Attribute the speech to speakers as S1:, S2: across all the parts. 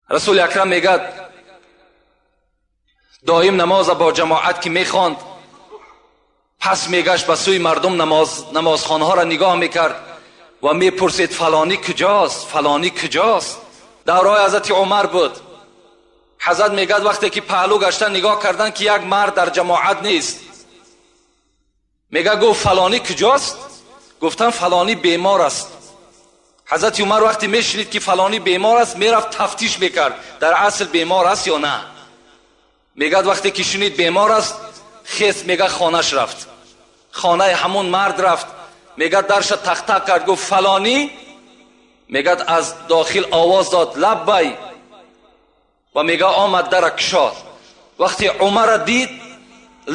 S1: Расули Акрам мегӯяд, доим намоза бо ҷамоат ки мехонд, пас мегашт ба сӯи мардум, намозхонаҳоро нигоҳ мекард ва мепурсид: фалонӣ куҷост, фалонӣ куҷост? Давраи ҳазрати Умар буд. Ҳазрат мегӯяд, вақте ки паҳлӯ гаштан нигоҳ кардан ки як мард дар ҷамоат нест, мегӯяд, гуфт: фалонӣ куҷост? Гуфтан: фалонӣ бемор аст. Ҳазрати Умар вақте мешунид ки фалонӣ бемор аст, мерафт тафтиш мекард, дар асл бемор аст ё на. Мегӯяд, вақте ки шунид бемор аст, хес, мегӯяд, хонаш рафт, хонаи ҳамон мард рафт. Мегӯяд, дарша тахтақ кард, гуфт: фалонӣ? Мегӯяд, аз дохил овоз дод: лаббай. Ва мегӯяд, омад, дара кушод. Вақте Умарро дид,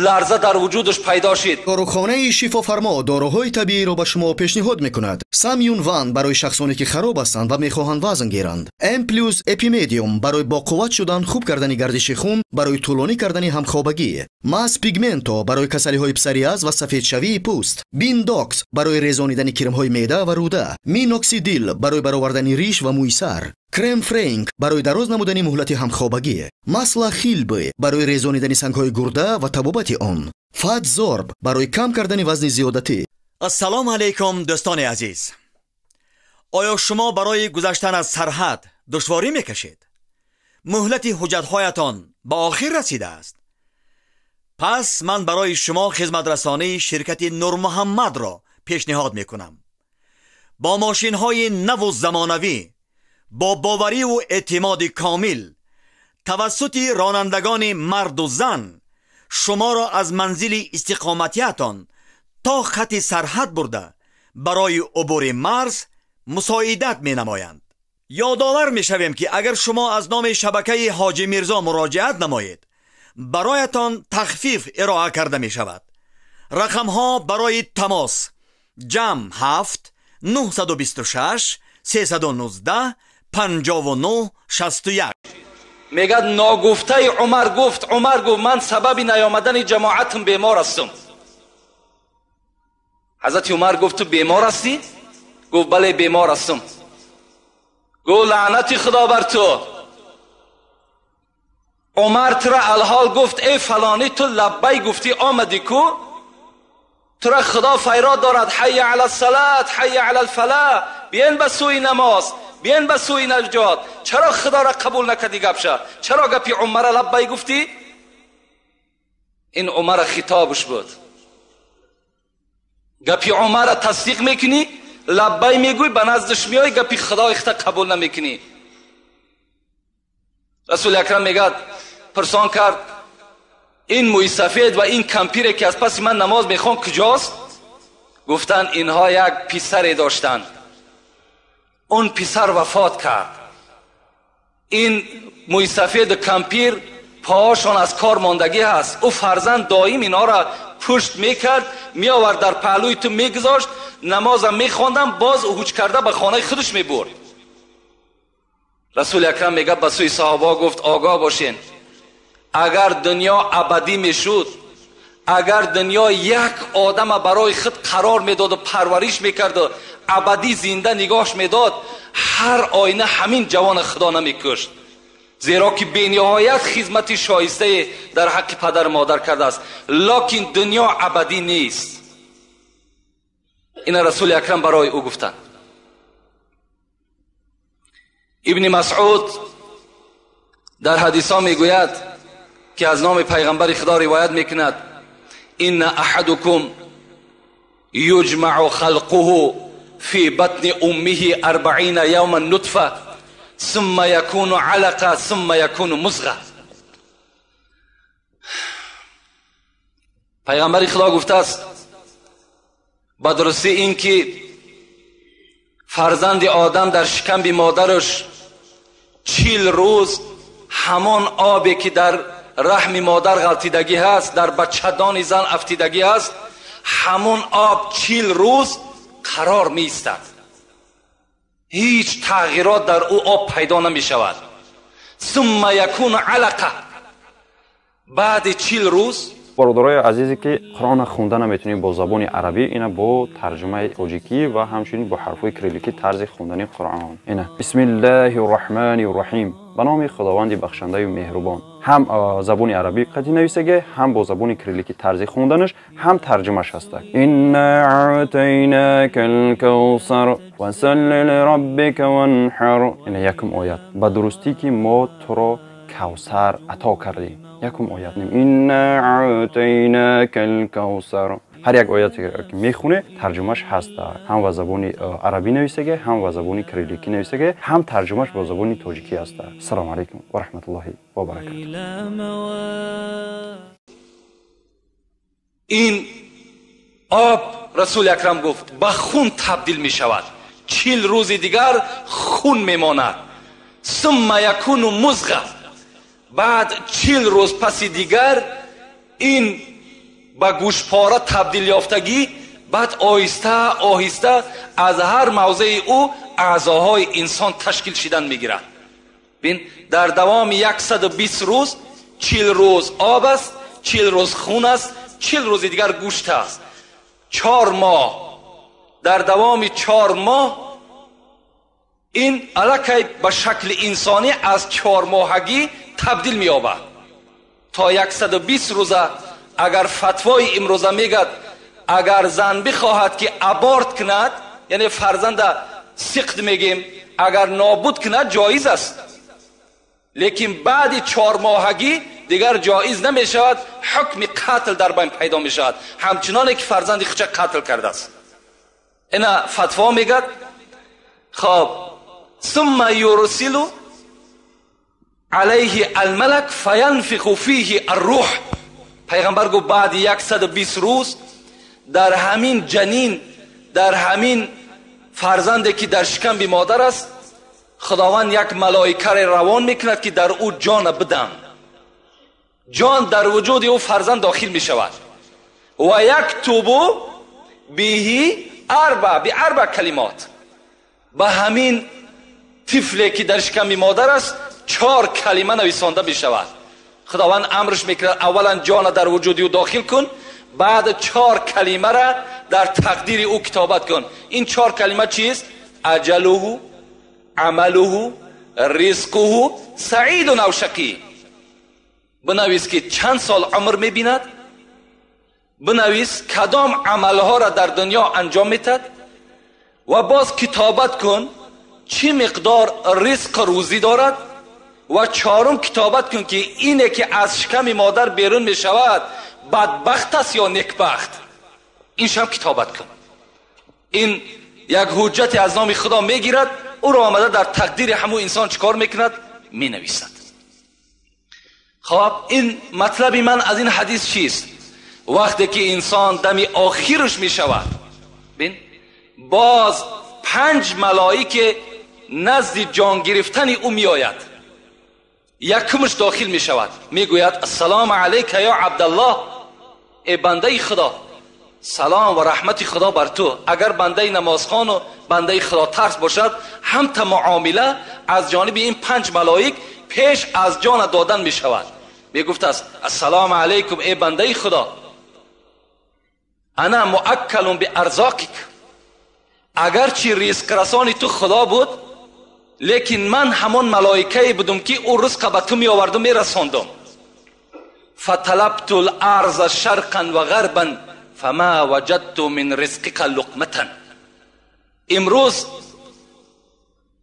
S1: ларза дар вуҷудаш пайдо шид.
S2: Дорухонаи Шифофармо доруҳои табииро ба шумо пешниҳод мекунад. Самюн Ван барои шахсоне ки хароб ҳастанд ва мехоҳанд вазн гиранд. М плюс Эпимедиум барои боқувват шудан, хуб кардани гардиши хун, барои тӯлонӣ кардани ҳамхобагӣ. Мас Пигменто барои касалиҳои псориаз ва сафедшавии пӯст. Биндокс барои резонидани кирмҳои меъда ва рӯда. Миноксидил барои баровардани риш ва мӯи сар. Крем Френк барои дароз намудани муҳлати ҳамхобагӣ. Масла Хилбе барои резонидани сангҳои гурда ва табобати он. Фатзорб барои кам кардани вазни зиёдатӣ.
S3: Ассалому алайкум, дӯстони азиз. Оё шумо барои гузаштан аз сарҳад душворӣ мекашед? Муҳлати ҳуҷҷатҳоятон ба охир расидааст? Пас ман барои шумо хизматрасонии ширкати Нурмуҳаммадро пешниҳод мекунам. Бо мошинҳои наву замонавӣ, бо бовариву эътимоди комил, тавассути ронандагони марду зан шуморо аз манзили истиқоматиятон то хати сарҳад бурда, барои убури марз мусоидат менамоянд. Ёдовар мешавем, ки агар шумо аз номи шабакаи Ҳоҷи Мирзо муроҷиат намоед, бароятон тахфиф ироа карда мешавад. Рақамҳо барои тамос: ҷамъ 7 926 319 59 61.
S1: Мегӯяд, ногуфтаи Умар гуфт, Умар гуфт: ман сабаби наёмадани ҷамоатам бемор ҳастам. Ҳазрати Умар гуфт: ту бемор ҳастӣ? Гуфт: бале, бемор ҳастам. Гуфт: лаънати Худо бар ту. Умар тура алҳол гуфт: эй фалонӣ, ту лаббай гуфтӣ, омадӣ ку? Тура Худо файрод дорад: ҳайя ала салат, ҳайя ала алфалаҳ, биен ба сӯи намоз, биен ба сӯи наҷот. Чаро Худоро қабул накардӣ гапша? Чаро гапи Умара лаббай гуфтӣ? Ин Умара хитобаш буд. Гапи Умара тасдиқ мекунӣ, лаббай мегӯй, ба наздаш меоӣ, гапи Худои худта қабул намекунӣ. Расули Акрам мегӯяд, пурсон кард: ин мӯи сафед ва ин кампире ки аз паси ман намоз мехон куҷост? Гуфтанд: инҳо як писаре доштанд, он писар вафот кард. Ин мӯи сафеду кампир поҳошон аз кор мондагӣ ҳаст. Ӯ фарзанд доим инҳоро пушт мекард, меовард, дар паҳлӯи ту мегузошт, намозам мехондам, боз ҳуҷ карда ба хонаи худаш мебурд. Расули Акрам мегӯяд, ба сӯи саҳобаҳо гуфт: огоҳ бошен, агар дунё абадӣ мешуд, агар дунё як одама барои худ қарор медоду парвариш мекарду абадӣ зинда нигоҳш медод, ҳар оина ҳамин ҷавона Худо намекушт, зеро ки бениҳоят хизмати шоистае дар ҳаққи падару модар кардааст. Локин дунё абадӣ нест. Ина Расули Акрам барои ӯ гуфтанд. Ибни Масъуд дар ҳадисҳо мегӯяд ки аз номи пайғамбари Худо ривоят мекунад: инна аҳадукум юҷмаъу халқуҳу фи батни уммиҳи арбаина явман нутфа сумма якуну алақа сумма якуну музға. Пайғамбари Худо гуфтааст, ба дурустӣ ин ки фарзанди одам дар шикамби модараш 40 рӯз ҳамон обе ки дар раҳми модар ғалтидагӣ ҳаст, дар бачадони зан афтидагӣ ҳаст, ҳамон об 40 рӯз қарор меистад, ҳеҷ тағйирот дар ӯ об пайдо намешавад. Сумма якуну алақа, баъди 40 рӯз.
S4: Бародарои азизе ки Қуръонро хонда наметавонед бо забони арабӣ, ина бо тарҷумаи тоҷикӣ ва ҳамчунин бо ҳарфҳои кирилликӣ тарзи хондани Қуръон. Ина: бисмиллаҳи рраҳмани рраҳим. Ба номи Худованди бахшандаю меҳрубон. Ҳам забони арабӣ қатӣ нависаге, ҳам бо забони кириллики тарзи хонданаш, ҳам тарҷумаш ҳаста. Инна аътайнакал кавсар фасалли лираббика ванҳар. Ина якум оят. Ба дурустӣ ки мо туро кавсар ато кардем. Якум оят. Инна аътайнакал кавсар. Ҳар як ояте ки мехоне, тарҷумаш ҳаст. Ҳам ба забони арабӣ нависаге, ҳам ба забони кирилликӣ нависаге, ҳам тарҷумаш бо забони тоҷикӣ ҳаст. Ассалому алайкум ва раҳматуллоҳи ва баракатуҳ.
S1: Ин об, Расули Акрам гуфт, ба хун табдил мешавад. 40 рӯзи дигар хун мемонад. Сумма якуну музға. Баъд 40 рӯз паси дигар ин ба гӯшпора табдил ёфтагӣ, баъд оҳиста оҳиста аз ҳар мавзеи ӯ аъзоҳои инсон ташкил шидан мегирад. Бин, дар давоми 120 рӯз 40 рӯз об аст, 40 рӯз хун аст, 40 рӯзи дигар гӯшт аст. 4 моҳ. Дар давоми 4 моҳ ин аллакай ба шакли инсонӣ аз 4 моҳагӣ табдил меёбад. То 120 рӯза агар фатвои имрӯза мегӯяд, агар зан бихоҳад ки аборт кунад, яъне фарзанда сиқд мегем, агар нобуд кунад ҷоиз аст, лекин баъди 4 моҳагӣ дигар ҷоиз намешавад, ҳукми қатл дар байн пайдо мешавад, ҳамчуноне ки фарзанди худша қатл кардааст. Ина фатво мегӯяд. Хоб, сумма юрсилу алайҳи алмалак фаянфиху фиҳи аррӯҳ. Пайғамбар гуфт, баъди 120 рӯз дар ҳамин ҷанин, дар ҳамин фарзанде ки дар шикамби модар аст, Худованд як малоикаре равон мекунад ки дар ӯ ҷона бидам. Ҷон дар вуҷуди ӯ фарзанд дохил мешавад. Ва яктубу биҳи арба би арба калимот. Ба ҳамин тифле ки дар шикамби модар аст 4 калима нависонда мешавад. Худованд амрш мекунад, аввалан ҷона дар вуҷуди ӯ дохил кун, баъд 4 калимара дар тақдири ӯ китобат кун. Ин 4 калима чист? Аҷалуҳу, амалуҳу, ризқуҳу, саидун ав шақӣ. Бинавис ки чанд сол умр мебинад, бинавис кадом амалҳоро дар дунё анҷом метад ва боз китобат кун чӣ миқдор ризқ рӯзӣ дорад, ва чорум китобат кун ки ине ки аз шиками модар берун мешавад бадбахт аст ё некбахт. Иншам китобат кун. Ин як ҳуҷҷате аз номи Худо мегирад, ӯро омада дар тақдири ҳамун инсон чӣ кор мекунад? Менависад. Хоб, ин матлаби ман аз ин ҳадис чист? Вақте ки инсон дами охираш мешавад, бин, боз 5 малоике назди ҷон гирифтани ӯ меояд. Якумаш дохил мешавад, мегӯяд: ассалому алайка ё Абдаллоҳ, эй бандаи Худо, салом ва раҳмати Худо бар ту. Агар бандаи намозхону бандаи худотарс бошад, ҳамта муомила аз ҷониби ин 5 малоик пеш аз ҷона додан мешавад. Мегуфтааст: ассалому алайкум, эй бандаи Худо, ана муаккалун биарзоқик. Агарчи ризқрасони ту Худо буд, лекин ман ҳамон малоикае будум ки ӯ ризқа ба ту меоварду мерасондум. Фаталабту ларза шарқан ва ғарбан фама ваҷадту мин ризқика луқматан. Имрӯз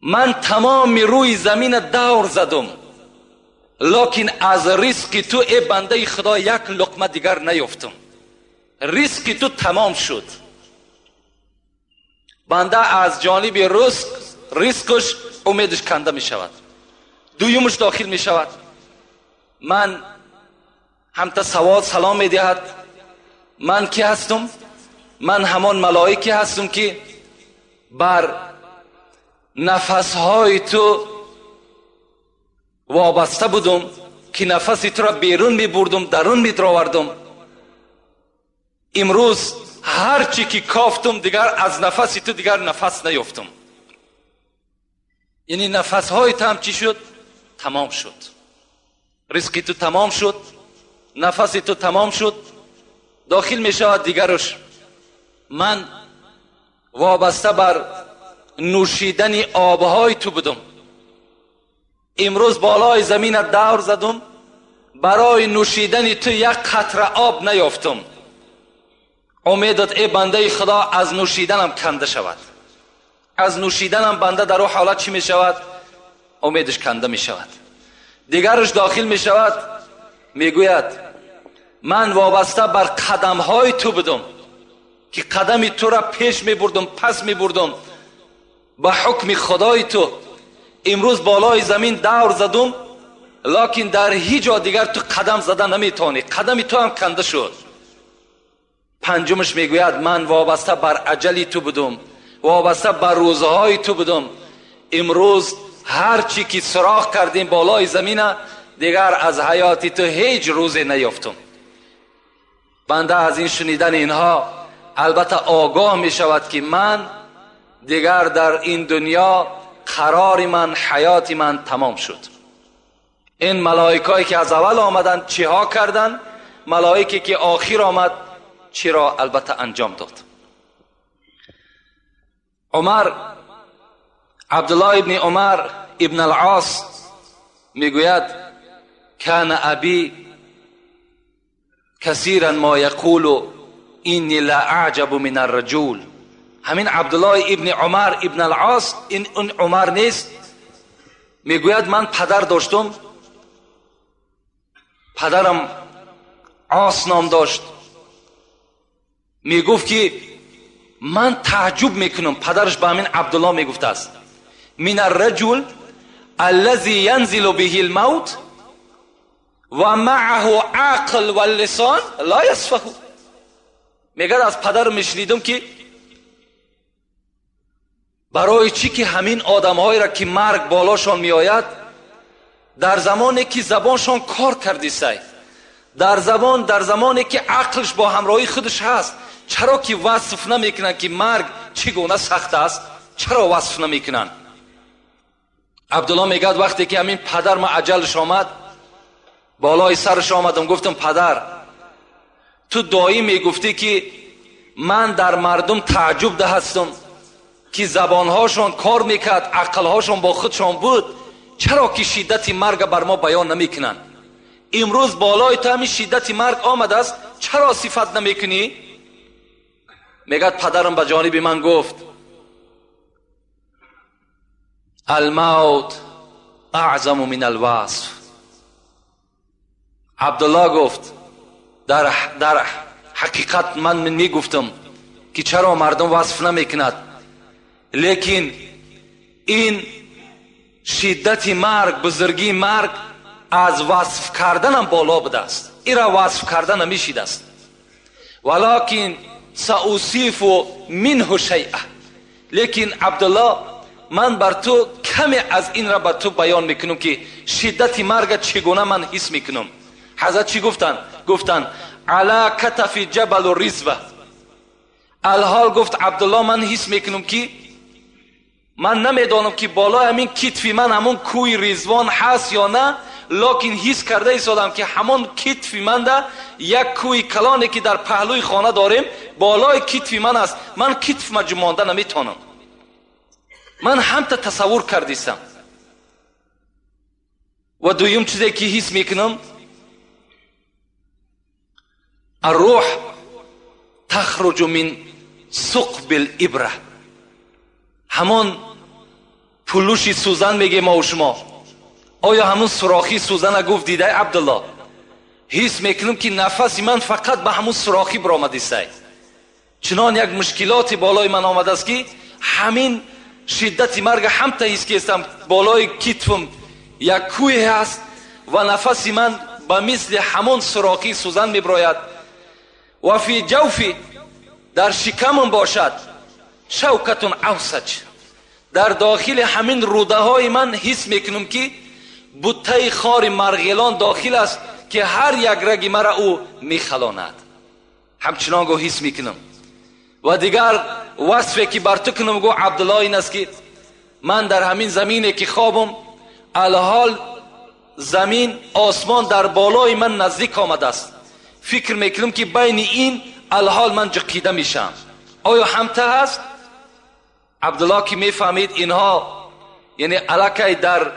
S1: ман тамоми рӯи замина давр задум, лекин аз ризқи ту, эй бандаи Худо, як луқма дигар наёфтум. Ризқи ту тамом шуд. Банда аз ҷониби ризқш умедаш канда мешавад. Дуюмаш дохил мешавад. Ман ҳамта савол салом медиҳад: ман ки ҳастум? Ман ҳамон малоике ҳастум ки бар нафасҳои ту вобаста будум, ки нафаси туро берун мебурдум, дарун медаровардум. Имрӯз ҳар чӣ ки кофтум, дигар аз нафаси ту дигар нафас наёфтум. Яъне нафасҳои ту ҳам чӣ шуд? Тамом шуд. Ризқи ту тамом шуд, нафаси ту тамом шуд. Дохил мешавад дигараш: ман вобаста бар нӯшидани обҳои ту будум. امروز بالای زمین دور زدم، برای نوشیدن تو یک قطره آب نیافتم. امیدت ای بنده خدا از نوشیدنم کنده شود. از نوشیدنم بنده در او حالت چی می شود؟ امیدش کنده می شود. دیگرش داخل می شود، میگوید من وابسته بر قدم های تو بدم که قدم تو را پیش می بردم پس می بردم به حکم خدای تو. امروز بالای زمین دور زدم، لکن در هیچ جا دیگر تو قدم زدن نمیتونی، قدم تو هم کنده شد. پنجمش میگوید من وابسته بر اجلی تو بدم، وابسته بر روزهای تو بدم. امروز هر چی که سراغ کردیم بالای زمین، دیگر از حیاتی تو هیچ روزی نیافتم. بنده از این شنیدن اینها البته آگاه می شود که من دیگر در این دنیا قرار من، حیات من تمام شد. این ملائکایی که از اول آمدن چه ها کردن، ملائکی که آخر آمد چرا البته انجام داد. عمر، عبدالله ابن عمر ابن العاص میگوید کان ابی کثیرا ما یقول اینی لا اعجب من الرجل. همین عبدالله ابن عمر ابن العاص، این اون عمر نیست، میگوید من پدر داشتم، پدرم عاص نام داشت. میگفت که من تعجب میکنم، پدرش به همین عبدالله میگفت است، من الرجل الذي ينزل به الموت و معه عقل و اللسان لا يصفه. میگه از پدر میشنیدم که برای چی که همین آدمهایی را که مرگ بالاشان میآید، در زمانی که زبانشان کار کردی سای، در زمانی که عقلش با همراهی خودش هست، چرا که وصف نمیکنن که مرگ چگونه سخت است؟ چرا وصف نمیکنن؟ عبدالله میگه وقتی که همین پدر ما عجلش آمد، بالای سرش آمدم، گفتم پدر تو دایی میگفتی که من در مردم تعجب ده هستم که زبانهاشون کار میکرد، عقلهاشون با خودشان بود، چرا که شدت مرگ بر ما بیان نمیکنن؟ امروز بالای تو همین شدت مرگ آمده است، چرا صفت نمیکنی؟ میگه پدرم به جانب من گفت الموت اعظم من الوصف. عبدالله گفت در حقیقت من میگفتم که چرا مردم وصف نمیکند، لیکن این شدت مرگ، بزرگی مرگ از وصف کردنم بالا بوده است، این را وصف کردن نمیشید است. ولکن سأوصف منه شیئا، لیکن عبدالله من بر تو کمی از این را بر تو بیان میکنم که شدت مرگ چگونه من حس میکنم. حضرت چی گفتن؟ گفتن علی کتف جبل رزوه. الحال گفت عبدالله من حس میکنم که من نمیدانم که بالای همین کتفی من همون کوی رضوان هست یا نه، لکن حس کرده ایستادم که همون کتفی من ده یک کوی کلانی که در پهلوی خانه داریم بالای کتفی من است، من کتف ما جمانده نمیتونم. من هم تا تصور کردیستم. و دویم چیزی که حس میکنم الروح تخرج من ثقب الابره، همون پلوشی سوزن میگه ما و شما، آیا همون سوراخی سوزن گفت دیده عبدالله؟ حس میکنم که نفس من فقط به همون سوراخی برآمده است. چنان یک مشکلات بالای من آمده است که همین شدت مرگ هم تا حس کردم بالای کتفم یک کوه هست و نفس من به مثل همون سوراخی سوزن میبراید. و فی جوفی، در شکمم باشد شوکتون اوسج، در داخل همین روده های من حس میکنم که بوته خار مرغلان داخل است که هر یک رگ مرا او میخلاند. همچنان گو حس میکنم. و دیگر وصفی که بر تو کنم گو عبدالله این است که من در همین زمینه که خوابم، الحال زمین آسمان در بالای من نزدیک آمده است، فکر میکنم که بین این الحال من جقیده میشم. آیا همته هست؟ عبدالله که میفهمید اینها یعنی علاقه در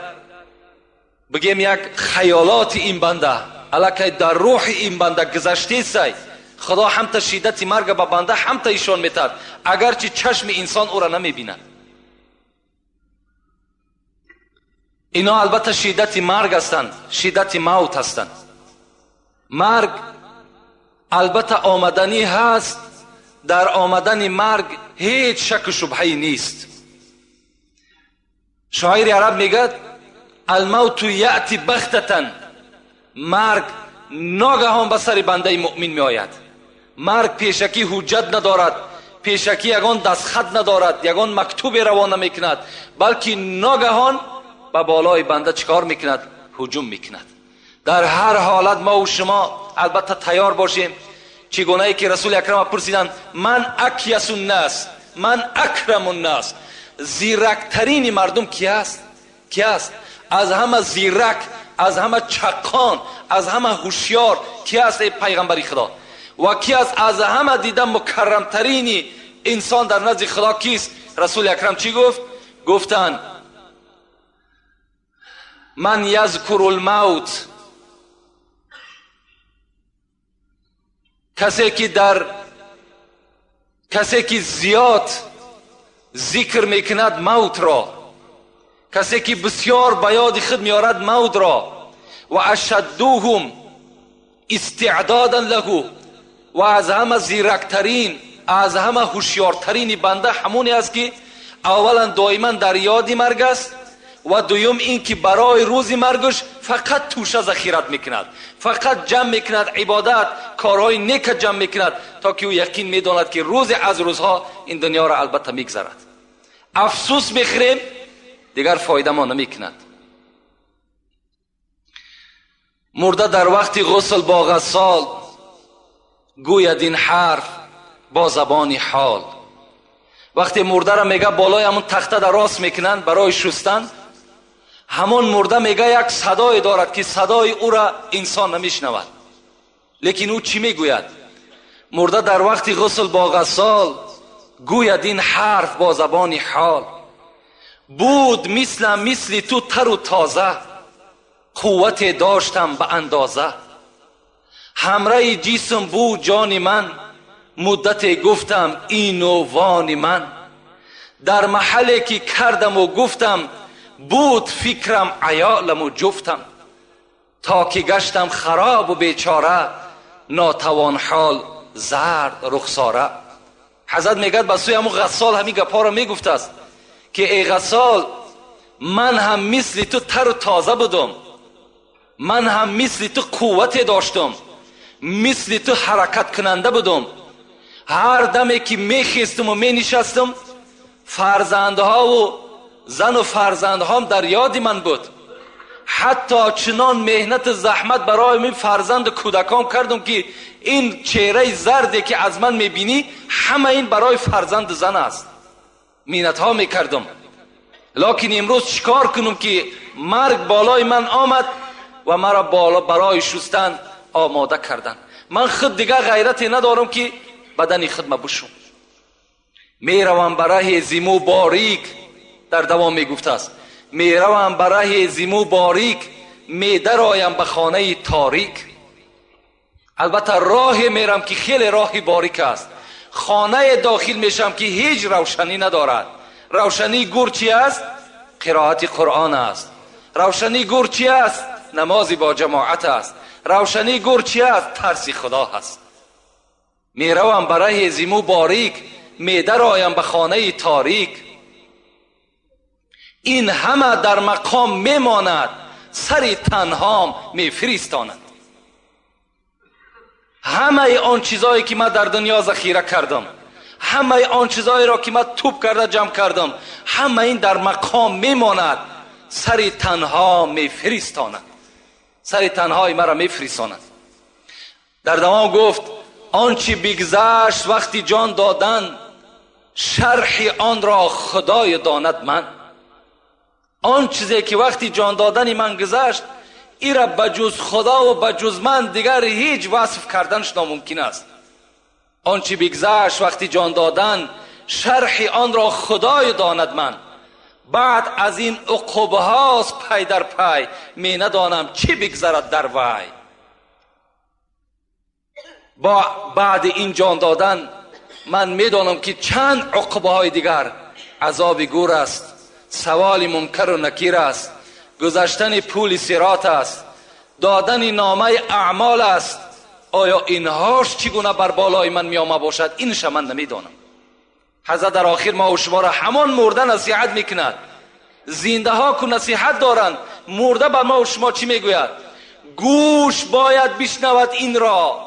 S1: بگیم یک خیالات این بنده الکی در روح این بنده گذشته سای خدا هم تا شدت مرگ به بنده هم تا ایشان میتد، اگرچه چشم انسان او را نمیبیند. اینا البته شدت مرگ هستند، شدت موت هستند. مرگ البته آمدنی هست، در آمدن مرگ هیچ شک و شبهه نیست. شاعر عرب میگه الموت یأتی بغتة، مرگ ناگهان به سر بنده مؤمن می آید. مرگ پیشکی حجت ندارد، پیشکی یگان دستخط ندارد، یگان مکتوب روانه میکند، بلکه ناگهان به بالای بنده چیکار میکند؟ هجوم میکند. در هر حالت ما و شما البته تیار باشیم. چگونه ای که رسول اکرم پرسیدند من اکیس الناس، من اکرم الناس، زیرکترین مردم کی است؟ کی است؟ از همه زیرک، از همه چقان، از همه هوشیار کی است ای پیغمبر خدا؟ و کی است از همه دیده مکرمترین انسان در نزد خدا کیست؟ رسول اکرم چی گفت؟ گفتند من یذکر الموت، کسی که زیاد ذکر میکند موت را، کسی که بسیار به یاد خود میارد موت را، و اشدوهم استعدادا له، و از همه زیرکترین، از همه هوشیارترین بنده همونی است که اولا دائما در یاد مرگ است، و دویم این که برای روز مرگش فقط توشه ذخیرت میکند، فقط جمع میکند عبادت، کارهای نیک جمع میکند، تا که او یقین میداند که روز از روزها این دنیا را البته میگذرد. افسوس میخوریم دیگر فایده ما نمیکند. مرده در وقت غسل با غسال گوید این حرف با زبان حال. وقتی مرده را میگه بالای همون تخته در راست میکنند برای شستن، همون مرده میگه یک صدای دارد که صدای او را انسان نمیشنود، لیکن او چی میگوید؟ مرده در وقت غسل با غسال گوید این حرف با زبان حال، بود مثل مثل تو تر و تازه، قوت داشتم به اندازه، همراه جسم بود جان من، مدت گفتم این و وان من، در محلی که کردم و گفتم، بود فکرم عیالم و جفتم، تا که گشتم خراب و بیچاره، ناتوان حال زرد رخساره. حضرت میگه به سوی همون غسال همین گپا را میگفت است که ای غسال، من هم مثل تو تر و تازه بودم، من هم مثل تو قوت داشتم، مثل تو حرکت کننده بودم، هر دمی که میخیستم و مینشستم فرزندها و زن و فرزندهام در یاد من بود، حتی چنان مهنت زحمت برای من فرزند کودکام کردم که این چهره زردی که از من میبینی همه این برای فرزند زن است، مینت ها میکردم. لکن امروز چیکار کنم که مرگ بالای من آمد و مرا بالا برای شستن آماده کردن. من خود دیگه غیرتی ندارم که بدن خود ما بشم. میروم برای زیمو باریک، در دوام میگفت است میروم برای زیمو باریک، میدرایم به خانه تاریک. البته راه میرم که خیلی راه باریک است، خانه داخل میشم که هیچ روشنی ندارد. روشنی گور چی است؟ قرائت قرآن است. روشنی گور چی است؟ نماز با جماعت است. روشنی گور چی است؟ ترس خدا هست. میروم برای زیمو باریک، میدرایم به خانه تاریک. این همه در مقام میماند، سر تنهام میفرستاند. همه آن چیزایی که من در دنیا ذخیره کردم، همه آن چیزایی را که من توپ کرده جمع کردم، همه این در مقام میماند، سر تنها میفرستاند، سر تنهای مرا میفرستاند. در دوام گفت آنچه بگذشت وقتی جان دادن، شرح آن را خدای داند من. آن چیزی که وقتی جان دادن من گذشت، ای را بجز خدا و بجز من دیگر هیچ وصف کردنش ناممکن است. آنچه بگذشت وقتی جان دادن، شرح آن را خدای داند من. بعد از این عقبه هاست پی در پی، می ندانم چی بگذرد در وی. با بعد این جان دادن من میدانم که چند عقبه های دیگر، عذاب گور است، سوال منکر و نکیر است، گذشتن پول صراط است، دادن نامه اعمال است. آیا اینهاش چگونه بر بالای من می آمده باشد؟ اینش من نمیدانم. حضرت در آخر ما و شما را همان مرده نصیحت میکند. زنده ها که نصیحت دارند، مرده بر ما و شما چی میگوید؟ گوش باید بشنود این را.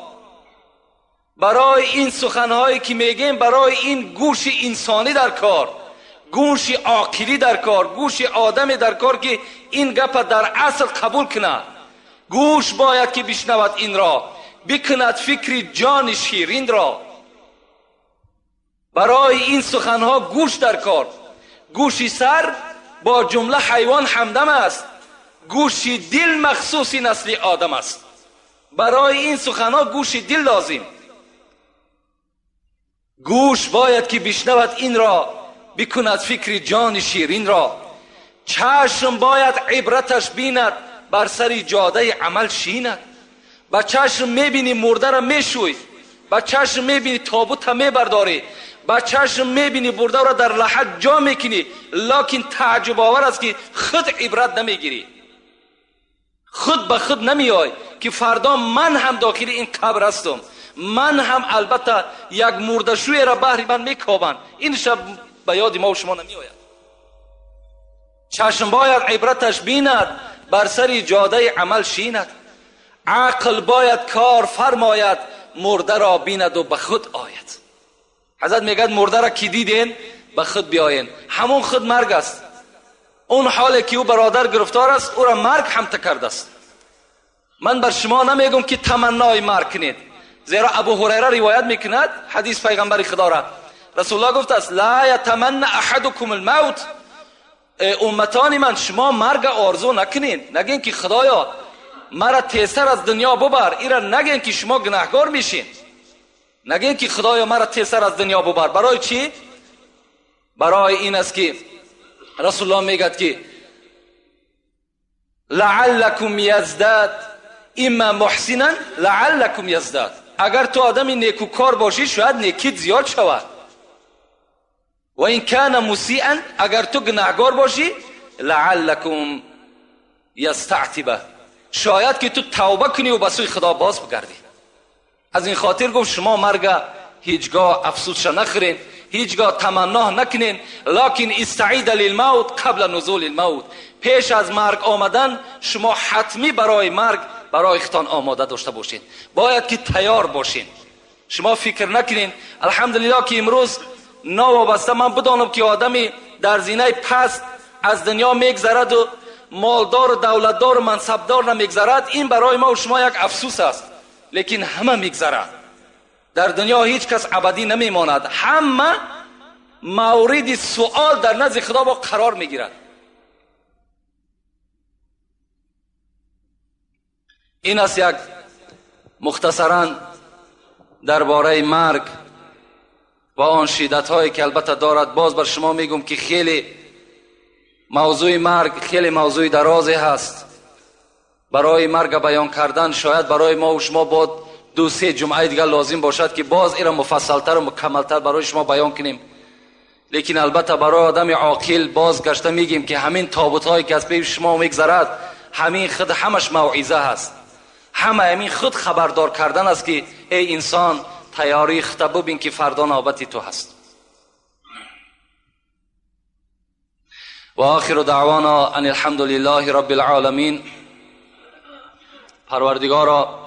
S1: برای این سخنهایی که میگیم، برای این گوش انسانی در کار، گوش عاقلی در کار، گوش آدم در کار که این گپ در اصل قبول کند. گوش باید که بشنود این را، بکند فکر جان شیرین را. برای این سخنها گوش در کار. گوشی سر با جمله حیوان همدم است، گوشی دل مخصوص نسل آدم است. برای این سخنها گوش دل لازم. گوش باید که بشنود این را، بکند فکر جان شیرین را. چشم باید عبرتش بیند، بر سر جاده عمل شیند. با چشم میبینی مرده را میشوی، با چشم میبینی تابوت میبرداری، با چشم میبینی برده را در لحد جا میکنی، لکن تعجب آور است که خود عبرت نمیگیری، خود به خود نمیای که فردا من هم داخل این قبر هستم، من هم البته یک مردشوی را بهر من میکوبند. این شب به یاد ما و شما نمیآید. چشم باید عبرتش بیند، بر سر جاده عمل شیند. عقل باید کار فرماید، مرده را بیند و به خود آید. حضرت میگه مرده را کی دیدین به خود بیاین. همون خود مرگ است. اون حالی که او برادر گرفتار است، او را مرگ هم تکرده است. من بر شما نمیگم که تمنای مرگ کنید، زیرا ابو هریره روایت میکند حدیث پیغمبر خدا را، رسول الله گفت است لا یتمنى احدکم الموت. امتان من، شما مرگ آرزو نکنین، نگین که خدایا مرا تیزتر از دنیا ببر. ایرا نگین که شما گناهکار میشین، نگین که خدایا مرا تیزتر از دنیا ببر. برای چی؟ برای این است که رسول الله میگد که لعلکم یزداد اما محسنا لعلکم یزداد. اگر تو آدمی نیکوکار باشی شاید نیکیت زیاد شود. و این کان مسیئا، اگر تو گناهکار باشی لعلکم یستعتبه، شاید که تو توبه کنی و به سوی خدا باز بگردی. از این خاطر گفت شما مرگ هیچگاه افسوسش نخورین، هیچگاه تمنا نکنین، لکن استعید للموت قبل نزول الموت. پیش از مرگ آمدن شما حتمی برای مرگ برای ختان آماده داشته باشین، باید که تیار باشین. شما فکر نکنین الحمدلله که امروز ناوابسته من بدانم که آدمی در زینه پست از دنیا میگذرد و مالدار و دولتدار و منصبدار نمیگذرد، این برای ما و شما یک افسوس است. لیکن همه میگذرد. در دنیا هیچ کس ابدی نمیماند، همه مورد سوال در نزد خدا با قرار میگیرد. این است یک مختصرا درباره مرگ و آن شدت هایی که البته دارد. باز بر شما میگم که خیلی موضوع مرگ خیلی موضوع درازی هست. برای مرگ بیان کردن شاید برای ما و شما با 2-3 جمعه دیگر لازم باشد که باز ایرا مفصلتر و مکملتر برای شما بیان کنیم. لیکن البته برای آدم عاقل باز گشته میگیم که همین تابوت هایی که از پیش شما میگذرد، همین خود همش موعظه هست، همه همین خود خبردار کردن است که ای انسان تیاری خود ببین که فردا نوبت تو هست. و آخر دعوانا ان الحمد لله رب العالمین. پروردگارا